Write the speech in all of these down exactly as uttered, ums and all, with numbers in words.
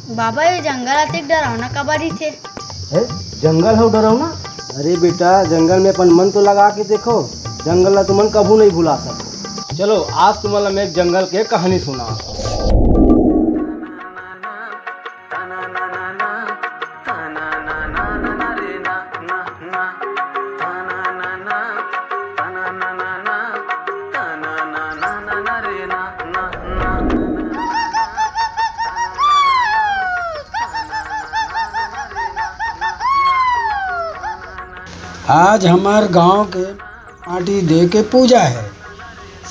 बाबा, ये जंगल अतेक डरावना काबर रहिथे? हे, जंगल हव डरावना? अरे बेटा, जंगल में अपन मन तो लगा के देखो, जंगल ला तुमन कभू नहीं भुला सको। चलो, आज तुमन ला मैं एक जंगल के कहानी सुना। आज हमर गांव के माटी दे के पूजा हे।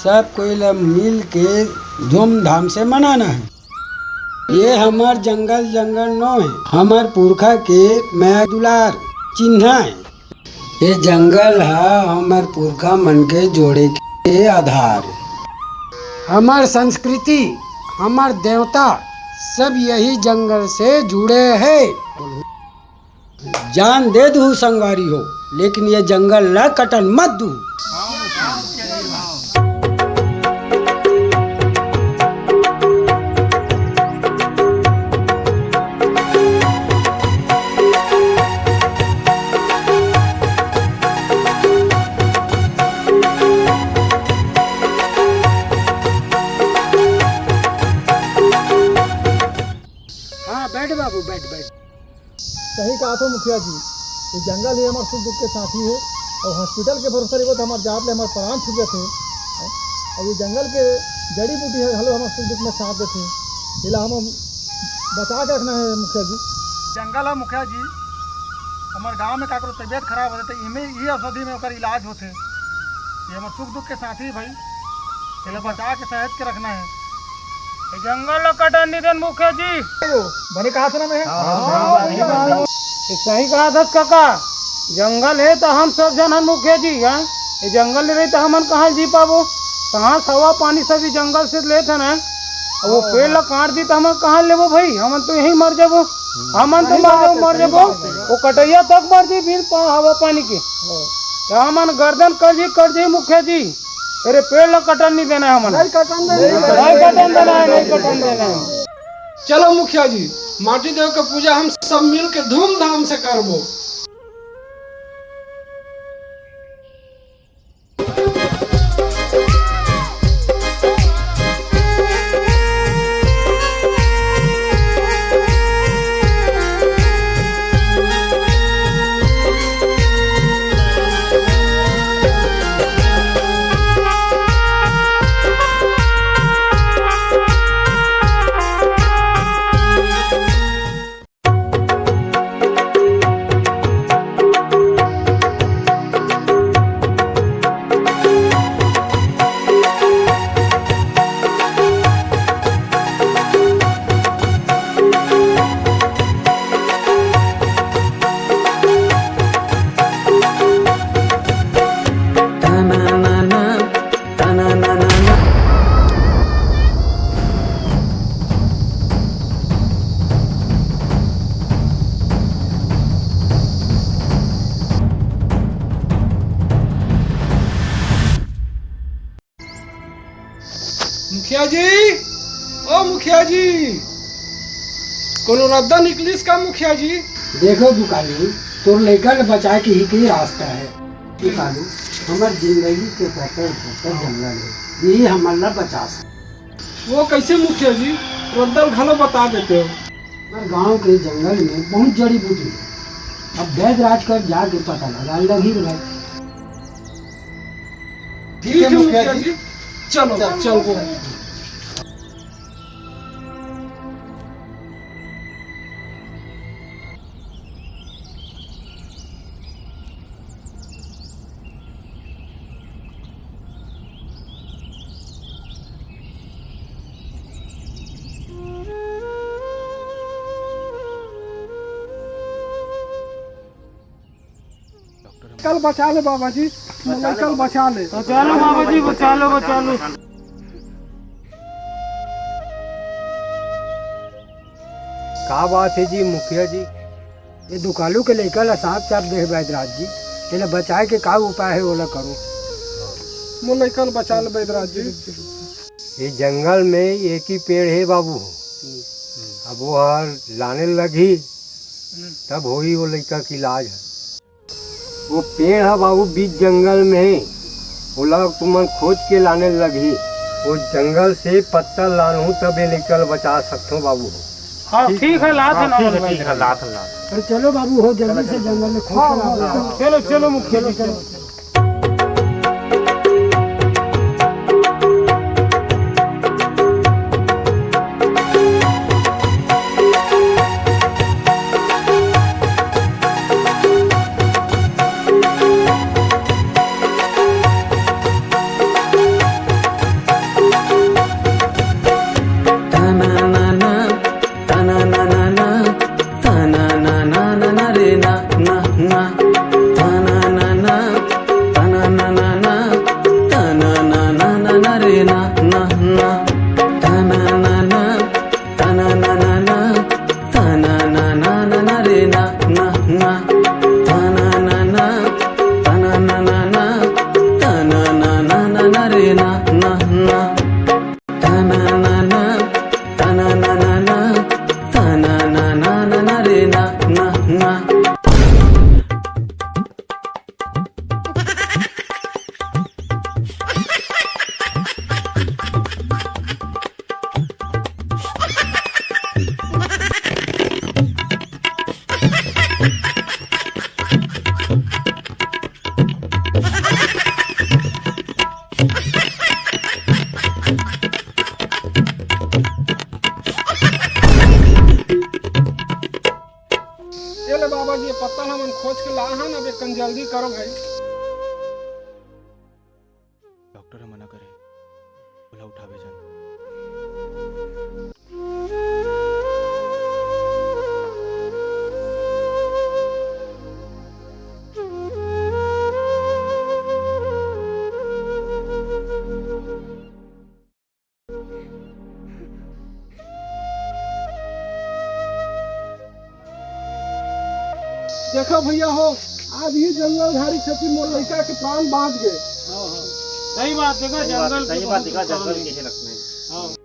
सब कोई ला मिल के धूमधाम से मनाना हे। ये हमर जंगल जंगल नो हे, हमर पुरखा के मया दुलार चिन्हा हे। ये जंगल ह हमर पुरखा मन के जोड़े के आधार हे। हमर संस्कृति, हमर देवता सब यही जंगल से जुड़े हे। जान दे दू संगवारी हो, लेकिन ये जंगल ला कटन मत दू। हाँ, बैठ बाबू, बैठ, बैठ। सही कहा थो मुखिया जी, ये जंगल ही हमर सुख दुख के साथी हे। अउ hospital के भरोसा रहिबो त हमर जात ले हमर प्राण छूट जथे। अउ ये जंगल के जड़ी बूटी हे, घलो हमर सुख दुख में साथ देथे। एला हम बचा के रखना हे मुखिया जी। जंगल हे मुखिया जी, हमर गांव में काकरो तबीयत खराब होथे त इमे, इही औषधि में ओकर इलाज होथे। ये हमर सुख दुख के साथी भाई, एला बचा के सहेज के रखना हे। ये जंगल ला कटन नहीं देन मुखिया जी। बने कहा था ना मैं? ये सही कहा था काका, जंगल हे त हम सब झन हन मुखिया जी, हैं? ये जंगल नहीं रही त हमन कहाँ जी पाबो? सांस, हवा, पानी सब ये जंगल से लेत हन, हैं? अब वो पेड़ ला काट दी त हमन कहाँ लेबो भाई? हमन तो यहीं मर जाबो। हमन तो मर जाबो, मर जाबो। वो कटैया तक मर जी बिन पा-, हवा पानी के। त हमन गर्दन कट जी, कट जी मुखिया जी। अरे पेड़ ला कटन नहीं देना हे हमन। नहीं कटन देना हे। नहीं कटन देना हे, नहीं कटन देना हे। चलो मुखिया जी, माटी देव के पूजा हम सब मिल के धूमधाम से करबो। मुखिया जी, ओ मुखिया जी, कोनो रद्दा निकलिस का मुखिया जी? देखो दुकाली, तोर लइका ल बचाए के ही के रास्ता हे। दुकालू, हमर जिंदगी के पकड़ पकड़ जंगल हे, यही हमन ला बचा सकथे। वो कैसे मुखिया जी? रद्दा ल घलो बता देते हो। हमर गांव के जंगल में बहुत जड़ी बूटी हे। अब बैदराज कर जाके पता लगा लगही भाई। ठीक है मुखिया जी, चलो, चलो। कल बचा ले बाबा जी, कल बचा ले। बचा लो बाबा जी, बचा लो, बचा लो। का बात हे जी मुखिया जी? ये दुकालू के लइका ला सांप चाप दे हे बैदराज जी, एला बचाए के का उपाय हे ओला करो। मोर लइका ला बचा ले बैदराज जी। ये जंगल में एक ही पेड़ हे बाबू, वो हर लाने लगही, तब होही वो लइका के इलाज ह। वो पेड़ ह बाबू बीच जंगल में हे, ओला तुमन खोज के लाने लगही। वो जंगल से पत्ता लानहूँ तब ये लइका ल बचा सकथों बाबू। हाँ, ठीक है, लात है ना, ठीक है, ठीक है, लात है, लात। अरे चलो बाबू, हो जल्दी से जंगल में खोज के लाओ। चलो, चलो मुखिया जी, चलो। ये ले बाबा जी, ये पत्ता ल हमन खोज के लाए हन, अब एकन जल्दी करो भाई। डॉक्टर ह मना करे, ओला उठावे झन। देखो भैया हो, आज ही जंगल झाड़ी खेती मोर लइका के प्राण बाँच गए। हाँ, हाँ। सही बात, देखा, सही बात, जंगल सही के बात, बहुत देखा, नुकसान जंगल है। के ही रखना है। हाँ।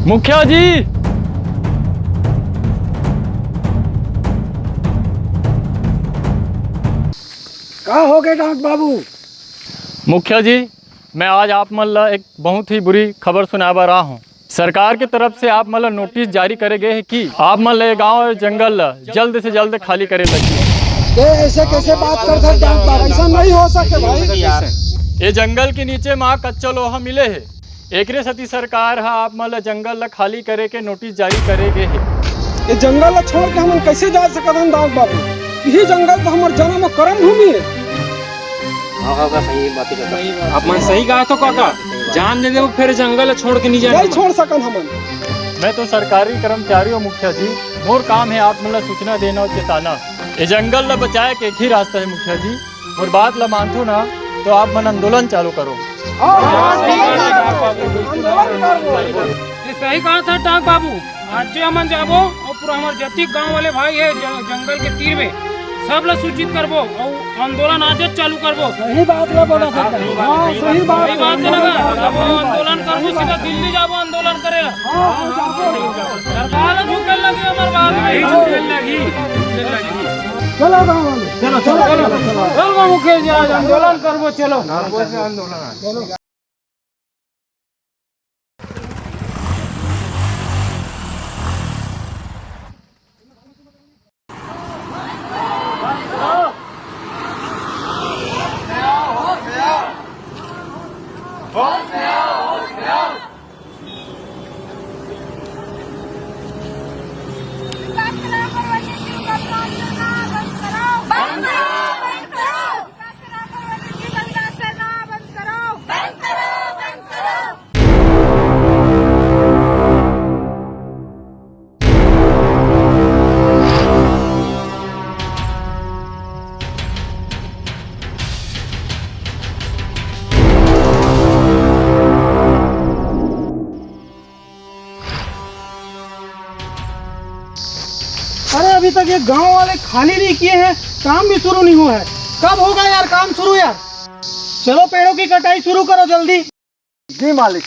मुखिया जी, का हो गए डांग बाबू? मुखिया जी, मैं आज आप मन ला एक बहुत ही बुरी खबर सुनाए बर आ हूँ। सरकार के तरफ से आप मन ला नोटिस जारी करे गए हे कि आप मन ला ये गांव और जंगल ला जल्द से जल्द खाली करे लगही। ये ऐसे कैसे बात करत हस डांग बाबू? ऐसा नहीं हो सके भाई। ये जंगल के नीचे मा कच्चा लोहा मिले हे, एकरे सेती सरकार ह आप मन ला जंगल ला खाली करे के नोटिस जारी करे गे हे। ये जंगल ला छोड़ के हमन कैसे जा सकत हन डांग बाबू? यही जंगल तो हमर जन्म और कर्म भूमि है। हाँ काका, सही बात है काका। आप मन सही कहा तो काका, जान दे देबो, फिर जंगल छोड़ के नहीं जाना नहीं हमन। छोड़ सकन हमन। मैं तो सरकारी कर्मचारी हूँ मुखिया जी, मोर काम है आप मन ला सूचना देना और चेताना। ये जंगल ला बचाए के एक ही रास्ता है मुखिया जी, मोर बात ला मानथो ना तो आप मन आंदोलन चालू करो। ये सही कहा था डांग बाबू। आज जो हमन जाबो और पूरा हमर जतिक गांव वाले भाई हे ज-, जंगल के तीर में, सब ला सूचित करबो और आंदोलन आज चालू करबो। सही बात ला बोला सरकार। हाँ, सही बात। सही बात है ना? अब आंदोलन करबो, सीधा दिल्ली जाबो आंदोलन करे ला। हाँ, हाँ, जाबो। सरकार ला झुके लगी हमर बात। नहीं झुके लगी। चलो गाँव वाले। चलो, चलो, चलो। चलो मुखिया जी, आज आंदोलन करबो, चलो। अभी तक ये गांव वाले खाली नहीं किए हैं, काम भी शुरू नहीं हुआ है। कब होगा यार काम शुरू यार? चलो पेड़ों की कटाई शुरू करो जल्दी। जी मालिक।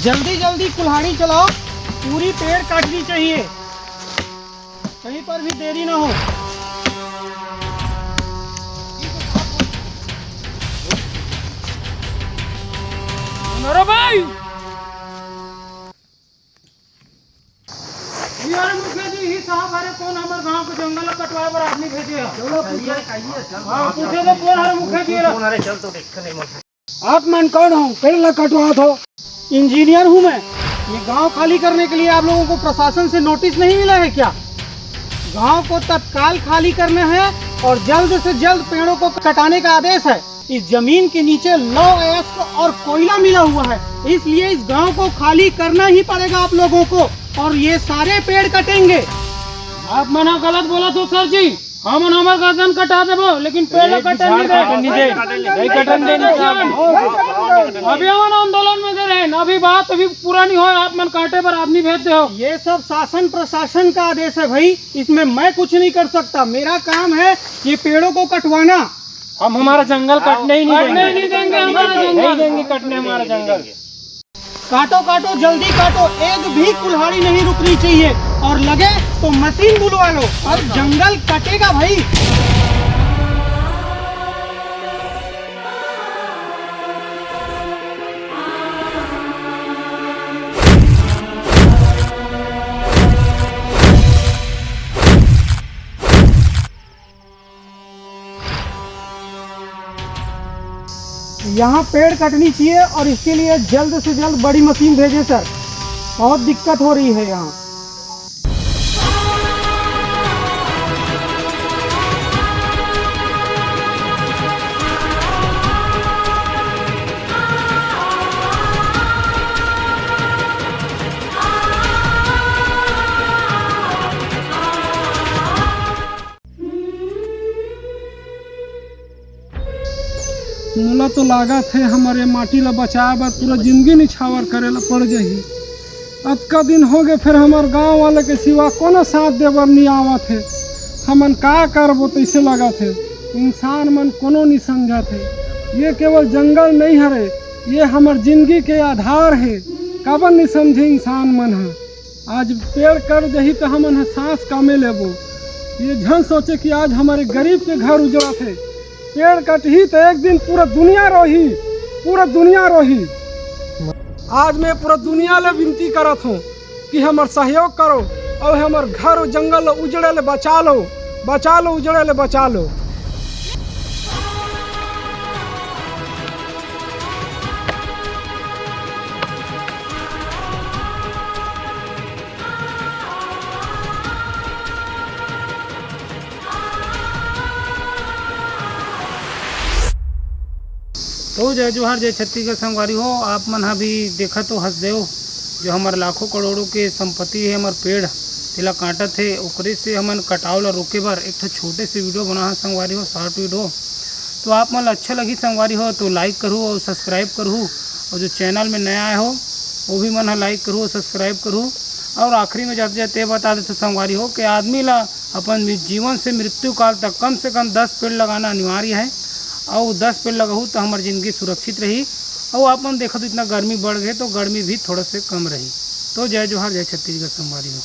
जल्दी जल्दी कुल्हाड़ी चलाओ, पूरी पेड़ काटनी चाहिए, कहीं पर भी देरी ना हो। अरे भाई, यार मुखिया जी, ही साहब, अरे कौन हमर गांव के जंगल ला कटवाए बर आदमी भेजे हे? चलो, पूछो। हाँ, पूछो तो कौन हरे मुखिया जी ला? आप मन कौन हो? पेड़ ला कटवात हो? इंजीनियर हूँ मैं। ये गांव खाली करने के लिए आप लोगों को प्रशासन से नोटिस नहीं मिला है क्या? गांव को तत्काल खाली करना है और जल्द से जल्द पेड़ों को कटाने का आदेश है। इस जमीन के नीचे लौह अयस्क और कोयला मिला हुआ है, इसलिए इस गांव को खाली करना ही पड़ेगा आप लोगों को, और ये सारे पेड़ कटेंगे। आप मन ह गलत बोलत हो सर जी, हमन हमर गर्दन कटा देबो, लेकिन पेड़ ला कटन नहीं दे। नहीं दे, नहीं कटन दे, नहीं कटन दे। अभी हमन आंदोलन में दे रहे हैं, अभी बात अभी पूरा नहीं हो, आप मन काटे बर आदमी भेज दे हो। ये सब शासन प्रशासन का आदेश है भाई, इसमें मैं कुछ नहीं कर सकता। मेरा काम है ये पेड़ों को कटवाना। हम हमारा जंगल कटने ही नहीं देंगे। नहीं देंगे हमारा जंगल। नहीं देंगे कटने हमारा जंगल। काटो काटो, जल्दी काटो, एक भी कुल्हाड़ी नहीं रुकनी चाहिए, और लगे तो मशीन बुलवा लो। अब जंगल कटेगा भाई। यहाँ पेड़ कटनी चाहिए और इसके लिए जल्द से जल्द बड़ी मशीन भेजें सर, बहुत दिक्कत हो रही है यहाँ। मोला तो लागत हे, हमर ये माटी ला बचाए बर पूरा जिंदगी निछावर करे ला पड़ जाही। अतका दिन हो गए, फिर हमर गांव वाले के सिवा कोनो साथ देबर नहीं आवत हे। हमन का करबो, तैसे लागत हे। इंसान मन कोनो नहीं समझत हे। ये केवल जंगल नहीं हरे, ये हमर जिंदगी के आधार हे। काबर नहीं समझे इंसान मन ह? आज पेड़ कट जही त हमन ह सांस कामे लेबो। ये झन सोचे कि आज हमर गरीब के घर उजड़त हे। पेड़ कटही त एक दिन पूरा दुनिया रोही, पूरा दुनिया रोही। आज मैं पूरा दुनिया ले विनती करत हूँ कि हमर सहयोग करो और हमर घर और जंगल ल उजड़े ले बचा लो, बचा लो, उजड़े ले बचा लो। तो जय जोहार, जय छत्तीसगढ़ संगवारी हो। आप मन ह भी देखत हो हसदेव, जो हमर लाखों करोड़ों के संपत्ति हे, हमर पेड़, तेला काटत हे, ओकरे से हमन कटाव ला रोके बर एक ठो छोटे से वीडियो बना हे संगवारी हो, शॉर्ट वीडियो। तो आप मन ला अच्छा लगही संगवारी हो तो लाइक करहू और सब्सक्राइब करहू, और जो चैनल में नया आए हो वो भी मन ह लाइक करहू और सब्सक्राइब करहू। और आखिरी में जाते जाते ये बता देते संगवारी हो कि आदमी ला अपन जीवन से मृत्यु काल तक कम से कम दस पेड़ लगाना अनिवार्य है, और दस पेड़ लगाहू तो हमार जिंदगी सुरक्षित रही। और आप मन देखत हो इतना गर्मी बढ़ गए तो गर्मी भी थोड़ा से कम रही। तो जय जोहार, जय छत्तीसगढ़ संगवारी हो।